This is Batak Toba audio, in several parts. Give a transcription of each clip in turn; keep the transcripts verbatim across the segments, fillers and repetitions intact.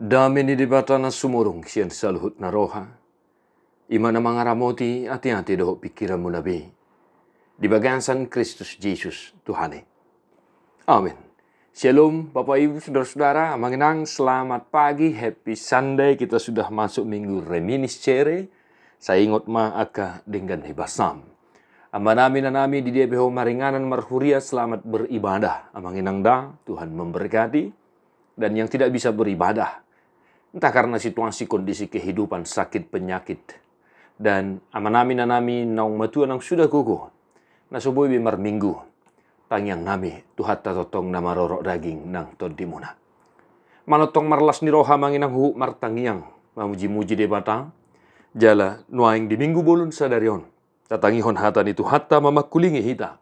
Dame ni Debata na sumurung sian saluhut na roha, i ma na mangaramoti ateate dohot pingkiranmuna be di bagasan Kristus Jesus Tuhan i. Amen. Shalom, Bapak Ibu, saudara-saudara, amang inang, selamat pagi, happy Sunday. Kita sudah masuk minggu Reminiscere. Sai ingot ma angka denggan ni basam. Amang nami, inang nami, di dia pe ho maringanan marhuria, selamat beribadah. Amang inang da, Tuhan memberkati. Dan yang tidak bisa beribadah, entah karena situasi kondisi kehidupan, sakit penyakit, dan amang nami, inang nami naung matua, naung sudah gogo, na so boi be marminggu, tangiang nami Tuhanta tongtong na marorot daging nang tondimuna. Manongtong marlas ni roha, amang inang, huhut martangiang, mamuji-muji Debata. Jala nuaeng di minggu bolon sadari on, tatangihon hata ni Tuhanta mamangkulingi hita.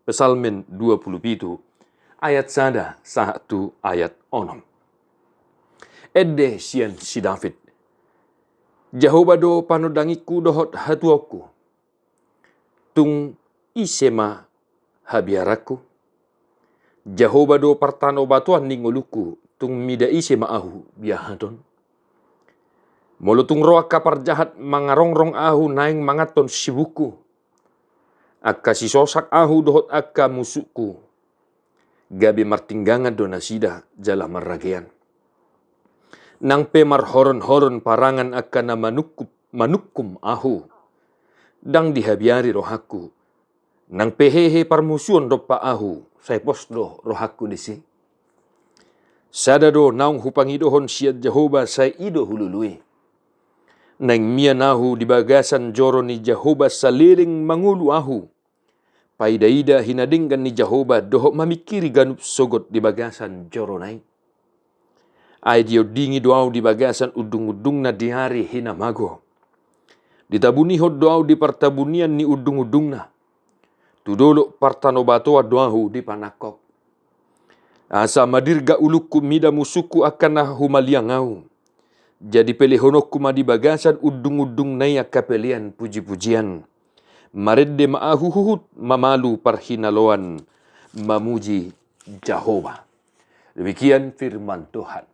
Psalmen dua puluh pitu, ayat sada sahat tu ayat onom. Ende sian si David. Jahowa do panondangingku dohot hatuaonku. Tung ise ma habiaranku? Jahowa do partanobatoan ni ngolungku, tung mida ise ma ahu biahaton? Molo tung ro angka parjahat mangarongrong ahu naeng manganhon sibukku, angka sisosak ahu dohot angka musukku, gabe martinggangan do nasida jala marragean. Nang pe marhoron-horon parangan angka na manungkum, manungkum ahu, ndang dihabiari rohangku. Nang pe hehe parmusuon dompak ahu, sai pos do rohangku disi. Sada do naung hupangidohon sian Jahowa, sai i do hulului. Naeng mian ahu di bagasan joro ni Jahowa saleleng mangolu ahu, paida-ida hinadenggan ni Jahowa dohot mamingkiri ganup sogot di bagasan jorona i. Ai diondingi do ahu di bagasan undung-undungna di ari hinamago. Ditabunihon do ahu di partabunian ni undung-undungna. Tu dolok partanobatoan do ahu dipanangkok. Asa madirgak ulungku mida musukku angka na humaliang ahu. Jadi pelehononku ma di bagasan undung-undungna i angka pelean puji-pujian. Marende ma ahu huhut mamalu parhinaloan mamuji Jahowa. Demikian firman Tuhan.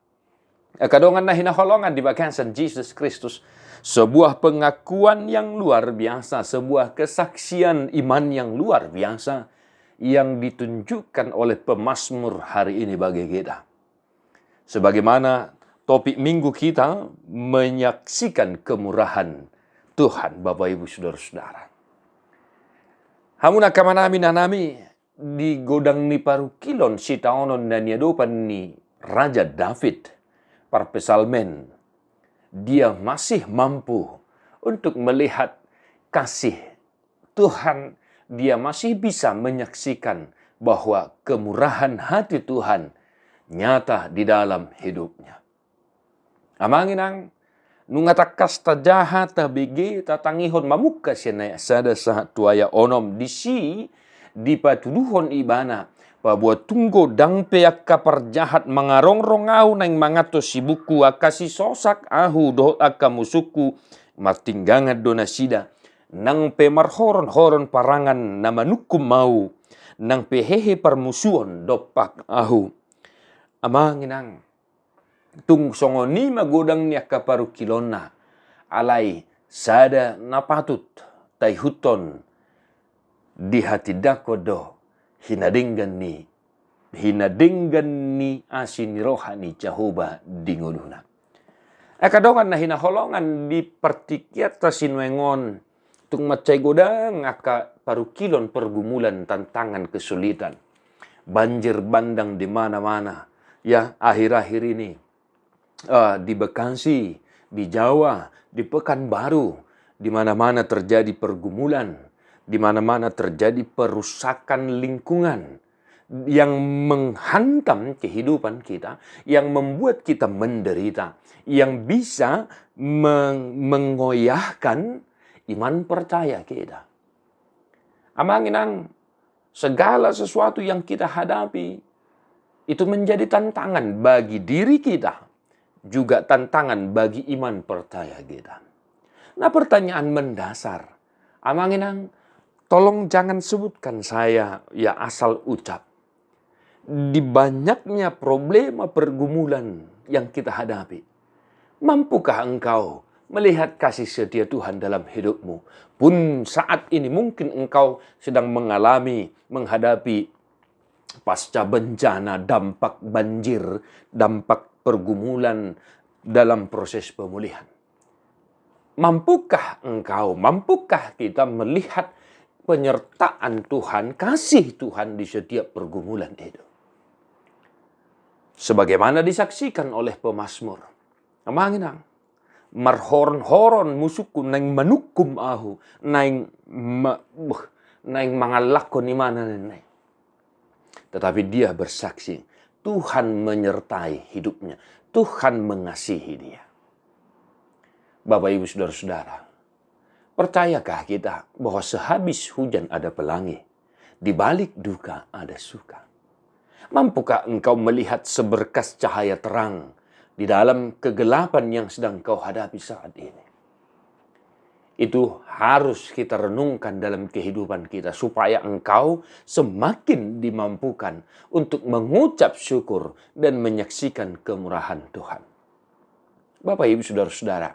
Angka dongan na hinaholongan di bagasan Jesus Kristus, sebuah pengakuan yang luar biasa, sebuah kesaksian iman yang luar biasa yang ditunjukkan oleh pemazmur hari ini bagi kita. Sebagaimana topik minggu kita, menyaksikan kemurahan Tuhan, Bapak Ibu Saudara-saudara. Hamu angka amang nami, inang nami, di godang ni parungkilon sitaonon na niadopan ni Raja David, parpsalmen, dia masih mampu untuk melihat kasih Tuhan, dia masih bisa menyaksikan bahwa kemurahan hati Tuhan nyata di dalam hidupnya. Amang inang, nunga tangkas tajaha, tabege, tatangihon mamungka sian ayat sada sahat tu ayat onom, disi dipatuduhon ibana, paboa tung godang pe angka parjahat mangarongrong ahu naeng manganhon sibukku, angka sisosak ahu dohot angka musukku, martinggangan do nasida. Nang pe marhoron-horon parangan na manungkum ahu, nang pe hehe parmusuon dompak ahu. Amang inang, tung songon i ma godang ni angka parungkilonna, alai sada na patut taihuthon, dihatindangkon do hinadenggan ni, hinadenggan ni asi ni roha ni Jahowa di ngoluna. Angka dongan na hinaholongan, di partingkianta sinuaeng on, tung mansai godang angka parungkilon, pergumulan, tantangan, kesulitan. Banjir bandang di mana-mana. Ya, akhir-akhir ini, eh, di Bekasi, di Jawa, di Pekanbaru, di mana-mana terjadi pergumulan, di mana-mana terjadi perusakan lingkungan yang menghantam kehidupan kita, yang membuat kita menderita, yang bisa meng-, menggoyahkan iman percaya kita. Amang inang, segala sesuatu yang kita hadapi itu menjadi tantangan bagi diri kita, juga tantangan bagi iman percaya kita. Nah, pertanyaan mendasar, amang inang, tolong jangan sebutkan saya, ya, asal ucap. Di banyaknya problema, pergumulan yang kita hadapi, Mampukah engkau melihat kasih setia Tuhan dalam hidupmu? Pun saat ini mungkin engkau sedang mengalami, menghadapi pasca bencana, dampak banjir, dampak pergumulan dalam proses pemulihan. Mampukah engkau, mampukah kita melihat penyertaan Tuhan, kasih Tuhan di setiap pergumulan itu? Sebagaimana disaksikan oleh pemazmur. Amang inang, marhoron-horon musukku, naeng manungkum ahu, naeng ma-, beuh, naeng mangallakkon imana, naeng. Tetapi dia bersaksi, Tuhan menyertai hidupnya, Tuhan mengasihi dia. Bapak, Ibu, saudara-saudara, percayakah kita bahwa sehabis hujan ada pelangi, di balik duka ada suka? Mampukah engkau melihat seberkas cahaya terang di dalam kegelapan yang sedang kau hadapi saat ini? Itu harus kita renungkan dalam kehidupan kita, supaya engkau semakin dimampukan untuk mengucap syukur dan menyaksikan kemurahan Tuhan. Bapak, Ibu, saudara-saudara,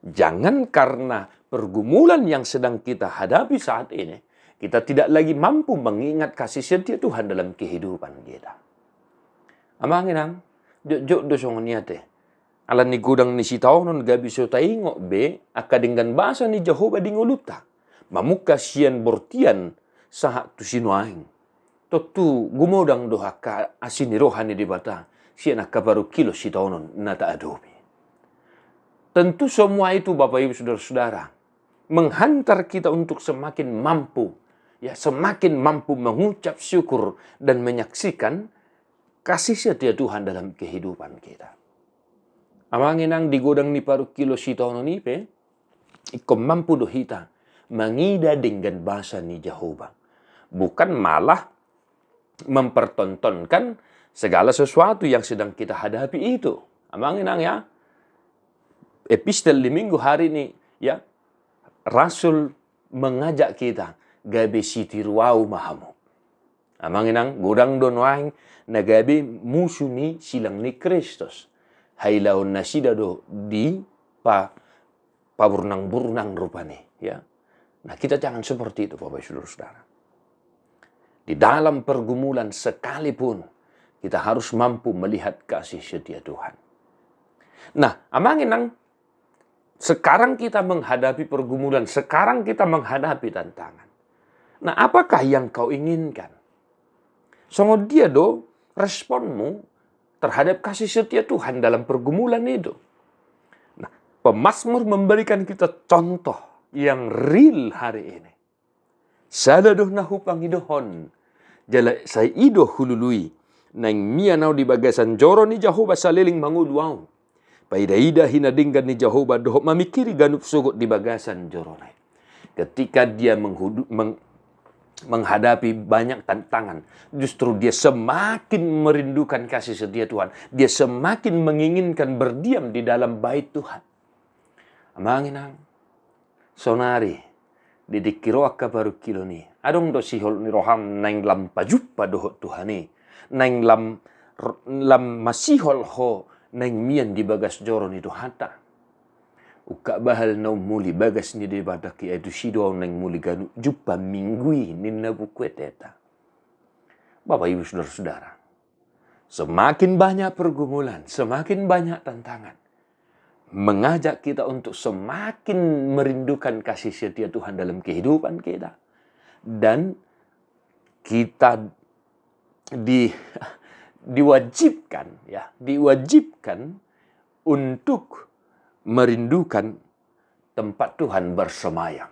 jangan karena pergumulan yang sedang kita hadapi saat ini, kita tidak lagi mampu mengingat kasih setia Tuhan dalam kehidupan kita. Amang inang, jotjot do songon i ate. Ala ni godang ni sitaonon gabe so taingot be angka denggan basa ni Jahowa di ngolunta. Mamungka sian bortian sahat tu sinuaeng. Tontu gumodang do angka asi ni roha ni Debata sian angka parungkilon sitaonon na taadopi. Tentu semua itu, Bapak, Ibu, saudara-saudara, menghantar kita untuk semakin mampu, ya, semakin mampu mengucap syukur dan menyaksikan kasih setia Tuhan dalam kehidupan kita. Amang inang, di godang ni parungkilon sitaonon i pe, ingkon mampu do hita mangida denggan basa ni Jahowa. Bukan malah mempertontonkan segala sesuatu yang sedang kita hadapi itu. Amang inang, ya, epistel di minggu hari ini, ya, Rasul mengajak kita, gabe sitiruahu ma hamu. Amang inang, godang do nuaeng na gabe musu ni silang ni Kristus. Hailaon nasida do di pa-, paburnang-burnang rupani, ya. Nah, kita jangan seperti itu, Bapak, Ibu, saudara-saudara. Di dalam pergumulan sekalipun, kita harus mampu melihat kasih setia Tuhan. Nah, amang inang, sekarang kita menghadapi pergumulan, sekarang kita menghadapi tantangan. Nah, apakah yang kau inginkan? Songon dia do responmu terhadap kasih setia Tuhan dalam pergumulan itu? Nah, pemazmur memberikan kita contoh yang real hari ini. Sada do na hupangidohon, jala sai i do hulului, naeng mian ahu di bagasan joro ni Jahowa saleleng mangolu ahu. Paida-ida hinan denggan ni Jahowa dohot mamingkiri ganup sogot di bagasan jorona i. Ketika dia menghudu-, meng-, menghadapi banyak tantangan, justru dia semakin merindukan kasih setia Tuhan. Dia semakin menginginkan berdiam di dalam bait Tuhan. Amang inang, saonari, di tingki ro angka parungkilon i, adong do sihol ni roham naeng lam pajumpa dohot Tuhan i, naeng lam, lam masihol ho naeng mian di bagas joro ni Tuhanta? Ungkap bahal na ummuli bagas ni Debata, ai tusi do ahu naeng muli ganup jumpa minggu i, ninna buku eteeta. Bapak, Ibu, saudara-saudara, semakin banyak pergumulan, semakin banyak tantangan, mengajak kita untuk semakin merindukan kasih setia Tuhan dalam kehidupan kita. Dan kita di-, diwajibkan, ya, diwajibkan untuk merindukan tempat Tuhan bersemayam.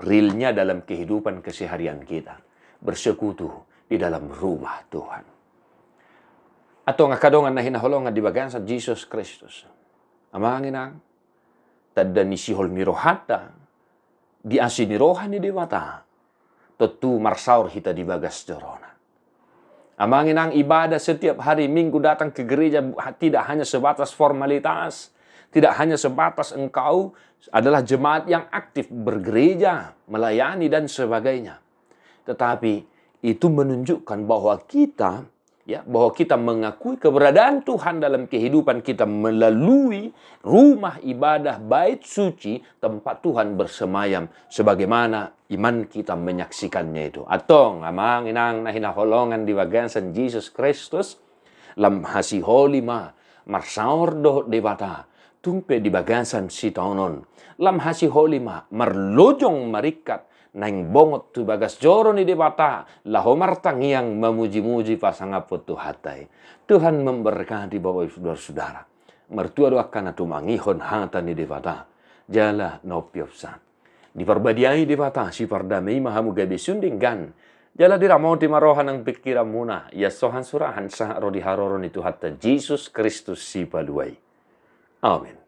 Realnya dalam kehidupan keseharian kita, bersekutu di dalam rumah Tuhan. Antong angka dongan na hinaholongan di bagasan Jesus Kristus, amang inang, tanda ni sihol ni rohanta di asi ni roha ni Debata, tontu marsaor hita di bagas jorona. Amang inang, ibadah setiap hari Minggu, datang ke gereja bu-, ha-, tidak hanya sebatas formalitas, tidak hanya sebatas engkau adalah jemaat yang aktif bergereja, melayani, dan sebagainya. Tetapi itu menunjukkan bahwa kita Ya, bahwa kita mengakui keberadaan Tuhan dalam kehidupan kita melalui rumah ibadah, bait suci, tempat Tuhan bersemayam, sebagaimana iman kita menyaksikannya itu. Antong, amang inang na hinaholongan di bagasan Jesus Kristus, lam hasiholi ma marsaor dohot Debata, tung pe di bagasan sitaonon. Lam hasiholi ma marlojong maringkat, naeng bongot tu bagas joro ni Debata, laho martangiang mamuji-muji pasangaphon Tuhanta i. Tuhan memberkati Bapak Ibu Saudara-saudara. Martua do angka na tumangihon hata ni Debata. Jala na umpiop sa. Diparbadiai Debata sipardame i ma hamu gabe sun denggan. Jala diramoti ma roha nang pingkiranmuna, ia sohan surahan sahat ro di haroro ni Tuhanta Jesus Kristus Sipalua i. Amen.